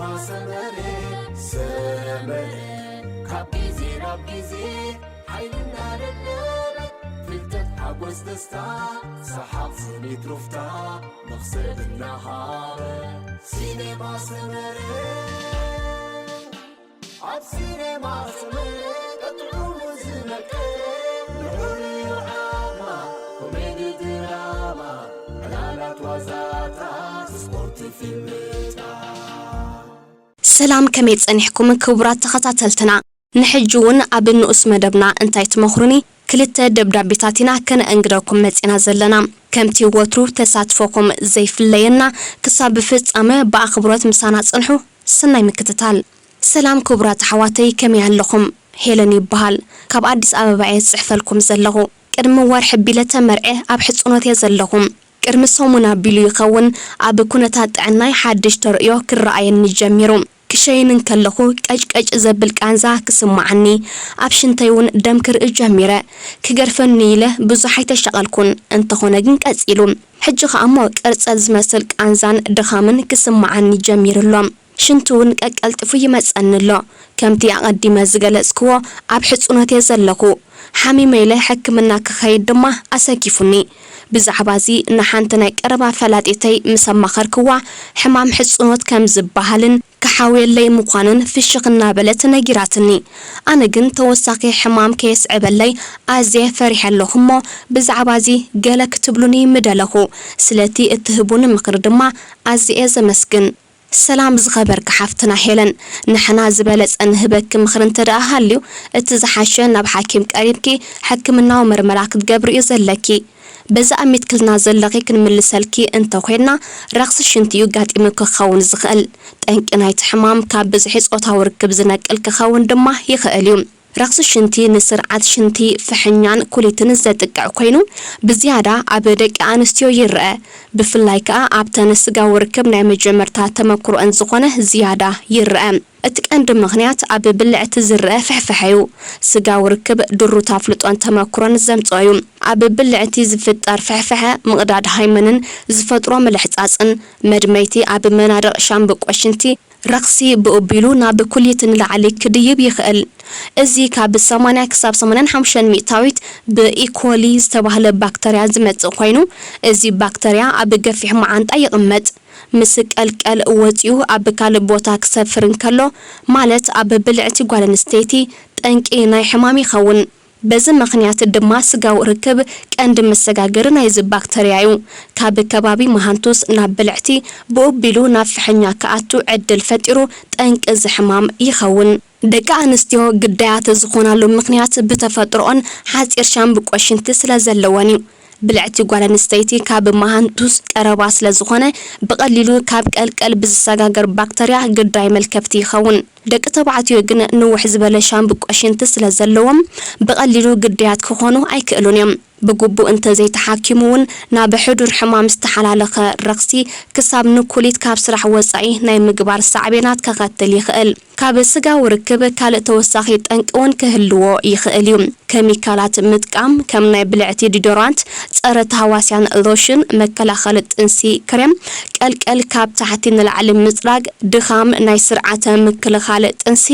ሰመረ ሰመረ ካብ ግዜ ናብ ግዜ ሓይልና ደለበ ፍልጠት ሓጎስ ደስታ ሰሓቕ ስኒት ሩፍታ መኽሰብ እናሃበ ሲኔማ ሰመረ ኣብ ሲኔማ ሰመረ ቀጥዑ ዝነቀ ንዑ ርኢዩ ዓማ ኮሜዲ ድራማ ዕላላት ዋዛታት ስፖርት ፊልምታት ሰላም ከመይ ጸኒሕኩም ክቡራት ተኸታተልትና? ንሕጂ እውን ኣብ ንኡስ መደብና እንታይ ትመኽሩኒ ክልተ ደብዳቤታት ኢና ከነእንግደኩም መጺና ዘለና። ከምቲ ወትሩ ተሳትፎኹም ዘይፍለየና ክሳብ ፍጻመ ብኣኽብሮት ምሳና ጽንሑ። ሰናይ ምክትታል። ሰላም ክቡራት ኣሕዋተይ ከመይ ኣለኹም? ሄለን ይበሃል። ካብ ኣዲስ ኣበባ እየ ዝጽሕፈልኩም ዘለኹ። ቅድሚ ወርሒ ቢለ ተመርዐ ኣብ ሕጽኖት እየ ዘለኹ። ቅድሚ ሰሙን ኣቢሉ ይኸውን ኣብ ኩነታት ጥዕናይ ሓድሽ ተርእዮ ክረኣየኒ ጀሚሩ። ክሸይን እንከለኹ ቀጭቀጭ ዘብል ቃንዛ ክስማዓኒ፣ ኣብ ሽንተይ እውን ደም ክርኢ ጀሚረ። ክገርፈኒ ኢለ ብዙሕ ኣይተሻቐልኩን፣ እንተኾነ ግን ቀጺሉ። ሕጂ ኸኣ እሞ ቅርጸት ዝመስል ቃንዛን ድኻምን ክስማዓኒ ጀሚሩ ኣሎ። ሽንቲ እውን ቀቀልጥፉ ይመጸኒ ኣሎ። ከምቲ ኣቐዲመ ዝገለጽክዎ ኣብ ሕጽኖት እየ ዘለኹ። ሓሚመ ኢለ ሕክምና ክኸይድ ድማ ኣሰኪፉኒ። ብዛዕባ እዚ ንሓንቲ ናይ ቀረባ ፈላጢተይ ምስ ኣማኸርክዋ ሕማም ሕጽኖት ከም ዝበሃልን ክሓውየለይ ምዃኑን ፍሽኽ እናበለት ነጊራትኒ። ኣነ ግን ተወሳኺ ሕማም ከየስዕበለይ ኣዝየ ፈሪሐ ኣለኹ እሞ ብዛዕባ እዚ ገለ ክትብሉኒ ምደለኹ። ስለቲ እትህቡኒ ምኽሪ ድማ ኣዝየ ዘመስግን። ሰላም ዝኸበርኪ ሓፍትና ሄለን፣ ንሕና ዝበለጸ ንህበኪ ምኽሪ እንተ ደኣ ሃልዩ፣ እቲ ዝሓሸ ናብ ሓኪም ቀሪብኪ ሕክምናዊ መርመራ ክትገብሪ እዩ ዘለኪ። በዚ ኣሚትክልና ዘለኺ ክንምልሰልኪ እንተ ኾይንና፣ ረኽሲ ሽንቲ እዩ ጋጢሙኪ ክኸውን ዝኽእል። ጠንቂ ናይቲ ሕማም ካብ ብዝሒ ጾታዊ ርክብ ዝነቅል ክኸውን ድማ ይኽእል እዩ። ረኽሲ ሽንቲ ንስርዓት ሽንቲ፣ ፍሕኛን ኩሊትን ዘጥቅዕ ኮይኑ፣ ብዝያዳ ኣብ ደቂ ኣንስትዮ ይርአ። ብፍላይ ከኣ ኣብተን ስጋዊ ርክብ ናይ መጀመርታ ተመክሮኣን ዝኾነ ዝያዳ ይርአ። እቲ ቀንዲ ምኽንያት ኣብ ብልዕቲ ዝርአ ፍሕፍሐ እዩ። ስጋዊ ርክብ ድሩት ኣፍልጦን ተመክሮን ዘምጽኦ እዩ። ኣብ ብልዕቲ ዝፍጠር ፍሕፍሐ፣ ምቕዳድ ሃይመንን ዝፈጥሮ ምልሕጻጽን፣ መድመይቲ ኣብ መናድቕ ሻምብቆ ሽንቲ፣ ረኽሲ ብኡቢሉ ናብ ኩሊት ንላዕሊ ክድይብ ይኽእል። እዚ ካብ ሰማንያ ክሳብ ሰማንያን ሓሙሽተን ሚእታዊት ብኢኮሊ ዝተባህለ ባክተርያ ዝመጽእ ኮይኑ፣ እዚ ባክተርያ ኣብ ገፊሕ መዓንጣ ይቕመጥ። ምስ ቀልቀል ወጺኡ ኣብ ካልእ ቦታ ክሰፍር እንከሎ፣ ማለት ኣብ ብልዕቲ ጓል ኣንስተይቲ፣ ጠንቂ ናይ ሕማም ይኸውን። በዚ ምኽንያት ድማ ስጋዊ ርክብ ቀንዲ መሰጋገሪ ናይዚ ባክተርያ እዩ። ካብ ከባቢ መሃንቱስ ናብ ብልዕቲ ብኡቢሉ ናብ ፍሕኛ ክኣቱ ዕድል ፈጢሩ ጠንቂ እዚ ሕማም ይኸውን። ደቂ ኣንስትዮ ግዳያት ዝኾናሉ ምኽንያት ብተፈጥሮኦን ሓጺር ሻምብቆ ሽንቲ ስለ ዘለወን እዩ። ብልዕቲ ጓል ኣንስተይቲ ካብ መሃንቱስ ቀረባ ስለ ዝኾነ ብቐሊሉ ካብ ቀልቀል ብዝሰጋገር ባክተርያ ግዳይ መልከፍቲ ይኸውን። ደቂ ተባዕትዮ ግን ንውሕ ዝበለ ሻምብቆ ሽንቲ ስለ ዘለዎም ብቐሊሉ ግዳያት ክኾኑ ኣይክእሉን እዮም። ብግቡእ እንተዘይተሓኪሙ እውን ናብ ሕዱር ሕማም ዝተሓላለኸ ረኽሲ ክሳብ ንኩሊት ካብ ስራሕ ወጻኢ ናይ ምግባር ሳዕቤናት ከኸትል ይኽእል። ካብ ስጋዊ ርክብ ካልእ ተወሳኺ ጠንቂ እውን ክህልዎ ይኽእል እዩ። ኬሚካላት ምጥቃም ከም ናይ ብልዕቲ ዲዶራንት፣ ጸረ ተሃዋስያን ሎሽን፣ መከላኸሊ ጥንሲ ክሬም፣ ቀልቀል ካብ ታሕቲ ንላዕሊ ምጽራግ፣ ድኻም፣ ናይ ስርዓተ ምክልኻል ጥንሲ፣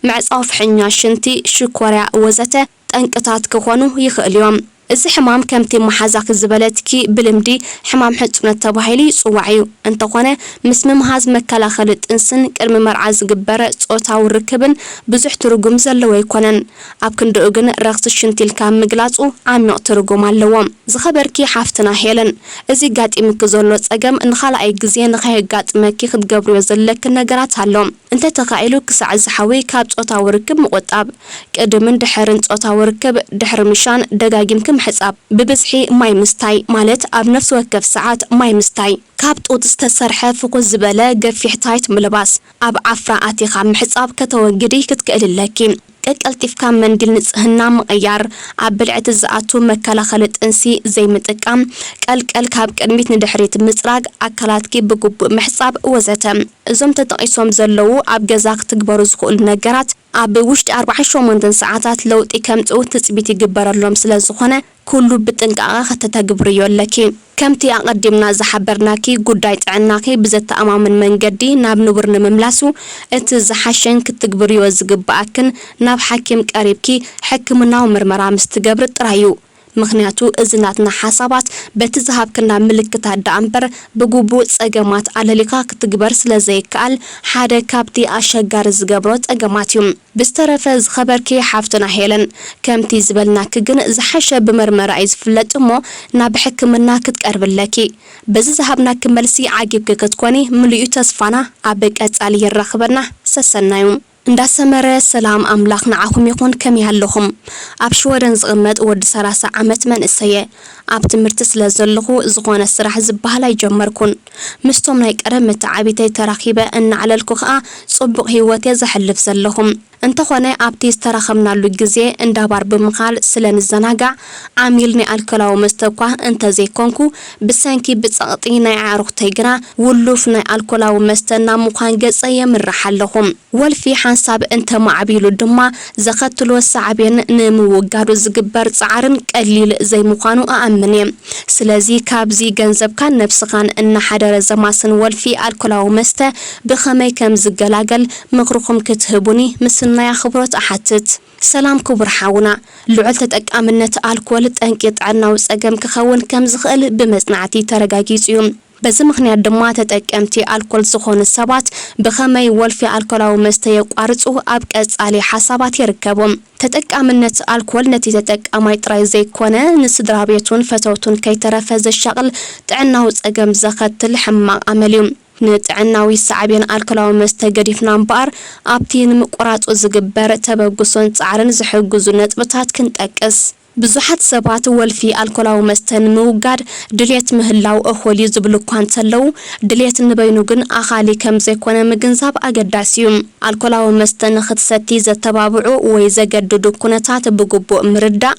ምዕጻው ፍሕኛ ሽንቲ፣ ሽኮርያ ወዘተ ጠንቅታት ክኾኑ ይኽእሉ እዮም። እዚ ሕማም ከምቲ መሓዛኺ ዝበለትኪ ብልምዲ ሕማም ሕጽኖት ተባሂሉ ይጽዋዕ እዩ። እንተኾነ ምስ ምምሃዝ መከላኸሊ ጥንስን ቅድሚ መርዓ ዝግበር ጾታዊ ርክብን ብዙሕ ትርጉም ዘለዎ ኣይኮነን። ኣብ ክንድኡ ግን ረኽሲ ሽንቲ ኢልካ ምግላጹ ዓሚቕ ትርጉም ኣለዎ። ዝኸበርኪ ሓፍትና ሄለን፣ እዚ ጋጢምኪ ዘሎ ጸገም ንኻልኣይ ግዜ ንኸየጋጥመኪ ክትገብርዮ ዘለኪ ነገራት ኣሎ። እንተ ተኻኢሉ ክሳዕ ዝሓዊ ካብ ጾታዊ ርክብ ምቑጣብ። ቅድምን ድሕርን ጾታዊ ርክብ፣ ድሕሪ ምሻን ደጋጊምኪ ምሕጻብ። ብብዝሒ ማይ ምስታይ፣ ማለት ኣብ ነፍሲ ወከፍ ሰዓት ማይ ምስታይ። ካብ ጡጥ ዝተሰርሐ ፍኹስ ዝበለ ገፊሕ ታይት ምልባስ። ኣብ ዓፍራ ኣቲኻ ምሕጻብ ከተወግዲ ክትክእሊ ኣለኪ። ቀቀልጢፍካ መንዲል ንጽህና ምቕያር፣ ኣብ ብልዕቲ ዝኣቱ መከላኸሊ ጥንሲ ዘይምጥቃም፣ ቀልቀል ካብ ቅድሚት ንድሕሪት ምጽራግ፣ ኣካላትኪ ብግቡእ ምሕጻብ ወዘተ። እዞም ተጠቒሶም ዘለዉ ኣብ ገዛ ክትግበሩ ዝኽእሉ ነገራት ኣብ ውሽጢ ኣርብዓን ሸሞንተን ሰዓታት ለውጢ ከምጽኡ ትጽቢት ይግበረሎም ስለ ዝኾነ ኩሉ ብጥንቃቐ ከተተግብርዮ ኣለኪ። ከምቲ ኣቐዲምና ዝሓበርናኪ፣ ጉዳይ ጥዕናኺ ብዘተኣማምን መንገዲ ናብ ንቡር ንምምላሱ፣ እቲ ዝሓሸን ክትግብርዮ ዝግብኣክን ናብ ሓኪም ቀሪብኪ ሕክምናዊ ምርመራ ምስ ትገብሪ ጥራይ እዩ። ምኽንያቱ፣ እዚ ናትና ሓሳባት በቲ ዝሃብክና ምልክታት ደኣ እምበር፣ ብግቡእ ጸገማት ኣለሊኻ ክትግበር ስለ ዘይከኣል፣ ሓደ ካብቲ ኣሸጋሪ ዝገብሮ ጸገማት እዩ። ብዝተረፈ ዝኸበርኪ ሓፍትና ሄለን፣ ከምቲ ዝበልናኪ ግን ዝሓሸ ብመርመራ እዩ ዝፍለጥ እሞ ናብ ሕክምና ክትቀርቢ ኣለኪ። በዚ ዝሃብናኪ መልሲ ዓጊብኪ ክትኮኒ ምሉእ ተስፋና። ኣብ ቀጻሊ የራኽበና። ሰሰናዩ። እንዳሰመረ ሰላም ኣምላኽ ንዓኹም ይኹን፣ ከመይ ኣለኹም? ኣብ ሽወደን ዝቕመጥ ወዲ ሰላሳ ዓመት መንእሰየ። ኣብ ትምህርቲ ስለ ዘለኹ ዝኾነ ስራሕ ዝበሃል ኣይጀመርኩን። ምስቶም ናይ ቀደም መተዓቢተይ ተራኺበ እናዕለልኩ ኸኣ ጽቡቕ ህይወት እየ ዘሕልፍ ዘለኹ። እንተኾነ ኣብቲ ዝተራኸብናሉ ግዜ እንዳ ባር ብምኻድ ስለ ንዘናጋዕ ዓሚል ናይ ኣልኮላዊ መስተ እኳ እንተዘይኮንኩ ብሰንኪ ብጸቕጢ ናይ ኣዕሩኽተይ ግና ውሉፍ ናይ ኣልኮላዊ መስተ ናብ ምዃን ገጸ የምርሕ ኣለኹ። ወልፊ ሓንሳብ እንተማዕቢሉ ድማ ዘኸትሎ ሳዕቤን ንምውጋዱ ዝግበር ጻዕርን ቀሊል ዘይምዃኑ እኣምን እየ። ስለዚ ካብዚ ገንዘብካን ነብስኻን እናሓደረ ዘማስን ወልፊ ኣልኮላዊ መስተ ብኸመይ ከም ዝገላገል ምኽርኹም ክትህቡኒ ምስናይ ኣኽብሮት እሓትት። ሰላም ክቡር ሓውና፣ ልዑል ተጠቃምነት ኣልኮል ጠንቂ ጥዕናዊ ጸገም ክኸውን ከም ዝኽእል ብመጽናዕቲ ተረጋጊጹ እዩ። በዚ ምኽንያት ድማ ተጠቀምቲ ኣልኮል ዝኾኑ ሰባት ብኸመይ ወልፊ ኣልኮላዊ መስተ የቋርጹ ኣብ ቀጻሊ ሓሳባት ይርከቡ። ተጠቃምነት ኣልኮል ነቲ ተጠቃማይ ጥራይ ዘይኮነ ንስድራ ቤቱን ፈተውቱን ከይተረፈ ዘሻቕል ጥዕናዊ ጸገም ዘኸትል ሕማቕ ኣመል እዩ። ንጥዕናዊ ሳዕቤን ኣልኮላዊ መስተ ገዲፍና እምበኣር ኣብቲ ንምቁራጹ ዝግበር ተበግሶን ጻዕርን ዝሕግዙ ነጥብታት ክንጠቅስ። ብዙሓት ሰባት ወልፊ ኣልኮላዊ መስተ ንምውጋድ ድሌት ምህላው እኹል እዩ ዝብሉ እኳ እንተለዉ፣ ድሌት ንበይኑ ግን ኣኻሊ ከም ዘይኮነ ምግንዛብ ኣገዳሲ እዩ። ኣልኮላዊ መስተ ንኽትሰቲ ዘተባብዑ ወይ ዘገድዱ ኩነታት ብግቡእ ምርዳእ፣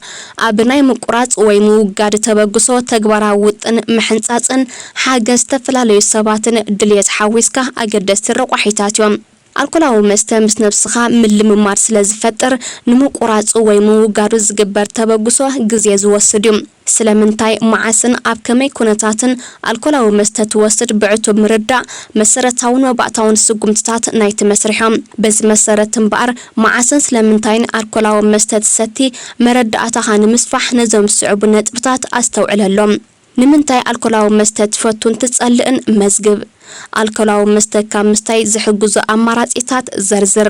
ኣብ ናይ ምቁራጽ ወይ ምውጋድ ተበግሶ ተግባራዊ ውጥን ምሕንጻጽን ሓገዝ ዝተፈላለዩ ሰባትን ድሌት ሓዊስካ ኣገደስቲ ረቋሒታት እዮም። ኣልኮላዊ መስተ ምስ ነብስኻ ምልምማድ ስለ ዝፈጥር፣ ንምቁራጹ ወይ ምውጋዱ ዝግበር ተበግሶ ግዜ ዝወስድ እዩ። ስለምንታይ፣ መዓስን ኣብ ከመይ ኩነታትን ኣልኮላዊ መስተ ትወስድ ብዕቱብ ምርዳእ መሰረታውን መባእታውን ስጉምትታት ናይቲ መስርሕ እዮም። በዚ መሰረት እምበኣር፣ መዓስን ስለምንታይን ኣልኮላዊ መስተ ትሰቲ መረዳእታኻ ንምስፋሕ ነዞም ዝስዕቡ ነጥብታት ኣስተውዕለሎም። ንምንታይ ኣልኮላዊ መስተ ትፈቱን ትጸልእን መዝግብ። ኣልኮላዊ መስተ ካብ ምስታይ ዝሕግዙ ኣማራጺታት ዘርዝር።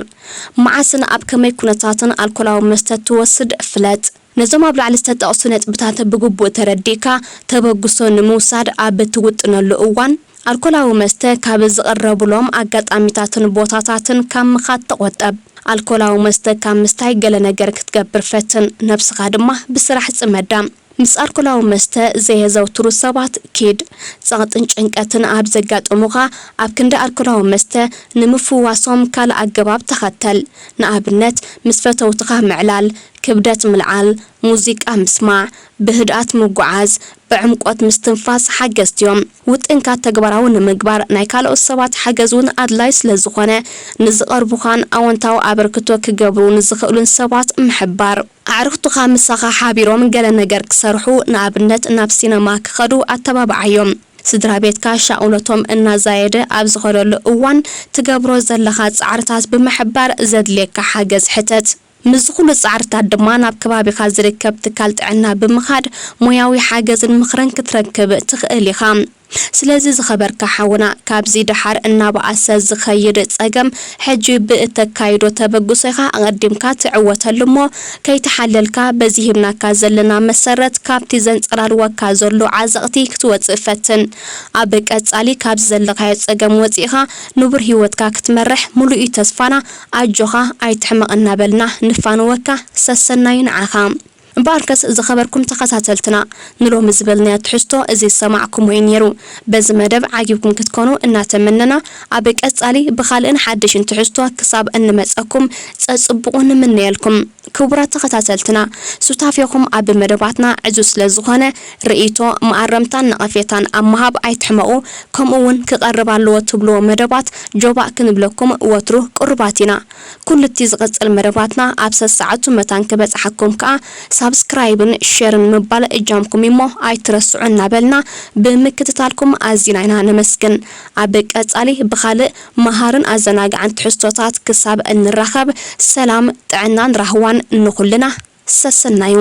መዓስን ኣብ ከመይ ኩነታትን ኣልኮላዊ መስተ ትወስድ ፍለጥ። ነዞም ኣብ ላዕሊ ዝተጠቕሱ ነጥብታት ብግቡእ ተረዲእካ፣ ተበግሶ ንምውሳድ ኣብ እትውጥነሉ እዋን፣ ኣልኮላዊ መስተ ካብ ዝቕረቡሎም ኣጋጣሚታትን ቦታታትን ካብ ምኻድ ተቖጠብ። ኣልኮላዊ መስተ ካብ ምስታይ ገለ ነገር ክትገብር ፈትን፣ ነብስኻ ድማ ብስራሕ ጽመዳ። ምስ ኣልኮላዊ መስተ ዘየዘውትሩ ሰባት ኪድ። ጸቕጥን ጭንቀትን ኣብ ዘጋጠሙኻ፣ ኣብ ክንዲ ኣልኮላዊ መስተ ንምፍዋሶም ካልእ ኣገባብ ተኸተል። ንኣብነት፣ ምስ ፈተውትኻ ምዕላል፣ ክብደት ምልዓል፣ ሙዚቃ ምስማዕ፣ ብህድኣት ምጉዓዝ፣ ብዕምቆት ምስትንፋስ ሓገዝቲ እዮም። ውጥንካ ተግባራዊ ንምግባር ናይ ካልኦት ሰባት ሓገዝ እውን ኣድላይ ስለ ዝኾነ፣ ንዝቐርቡኻን ኣወንታዊ ኣበርክቶ ክገብሩ ንዝኽእሉን ሰባት ምሕባር። ኣዕሩኽትኻ ምሳኻ ሓቢሮም ገለ ነገር ክሰርሑ፣ ንኣብነት ናብ ሲነማ ክኸዱ፣ ኣተባብዓዮም። ስድራ ቤትካ ሻቕሎቶም እናዛየደ ኣብ ዝኸደሉ እዋን፣ ትገብሮ ዘለኻ ጻዕርታት ብምሕባር ዘድልየካ ሓገዝ ሕተት። ምስዚ ኩሉ ጻዕርታት ድማ ናብ ከባቢኻ ዝርከብ ትካል ጥዕና ብምኻድ ሞያዊ ሓገዝን ምኽርን ክትረክብ ትኽእል ኢኻ። ስለዚ ዝኸበርካ ሓውና፣ ካብዚ ደሓር እናበኣሰ ዝኸይድ ጸገም፣ ሕጂ ብእተካይዶ ተበግሶ ኢኻ ኣቐዲምካ ትዕወተሉ እሞ፣ ከይተሓለልካ በዚ ሂብናካ ዘለና መሰረት ካብቲ ዘንጸላልወካ ዘሎ ዓዘቕቲ ክትወጽእ ፈትን። ኣብ ቀጻሊ ካብዚ ዘለኻዮ ጸገም ወጺእኻ ንቡር ህይወትካ ክትመርሕ ምሉእ እዩ ተስፋና። ኣጆኻ፣ ኣይትሕመቕ እናበልና ንፋነወካ። ሰሰናዩ ንዓኻ። እምበኣርከስ ዝኸበርኩም ተኸታተልትና፣ ንሎሚ ዝበልናዮ ትሕዝቶ እዚ ዝሰማዕኩሞ እዩ ነይሩ። በዚ መደብ ዓጊብኩም ክትኮኑ እናተመነና፣ ኣብ ቀጻሊ ብኻልእን ሓድሽን ትሕዝቶ ክሳብ እንመጸኩም ጸጽብቑ ንምነየልኩም። ክቡራት ተኸታተልትና፣ ሱታፌኹም ኣብ መደባትና ዕዙዝ ስለ ዝኾነ፣ ርእይቶ፣ መኣረምታን ነቐፌታን ኣብ ምሃብ ኣይትሕመቑ። ከምኡ እውን ክቐርብ ኣለዎ ትብልዎ መደባት ጆባእ ክንብለኩም ወትሩ ቅሩባት ኢና። ኩሉ እቲ ዝቕጽል መደባትና ኣብ ሰሰዓቱ መታን ክበጽሓኩም ከኣ ሳብስክራይብን ሼርን ምባል እጃምኩም እሞ ኣይትረስዑ እናበልና ብምክትታልኩም ኣዚና ኢና ነመስግን። ኣብ ቀጻሊ ብኻልእ መሃርን ኣዘናግዕን ትሕዝቶታት ክሳብ እንራኸብ ሰላም ጥዕናን ራህዋን ንኹልና ሰሰናዩ።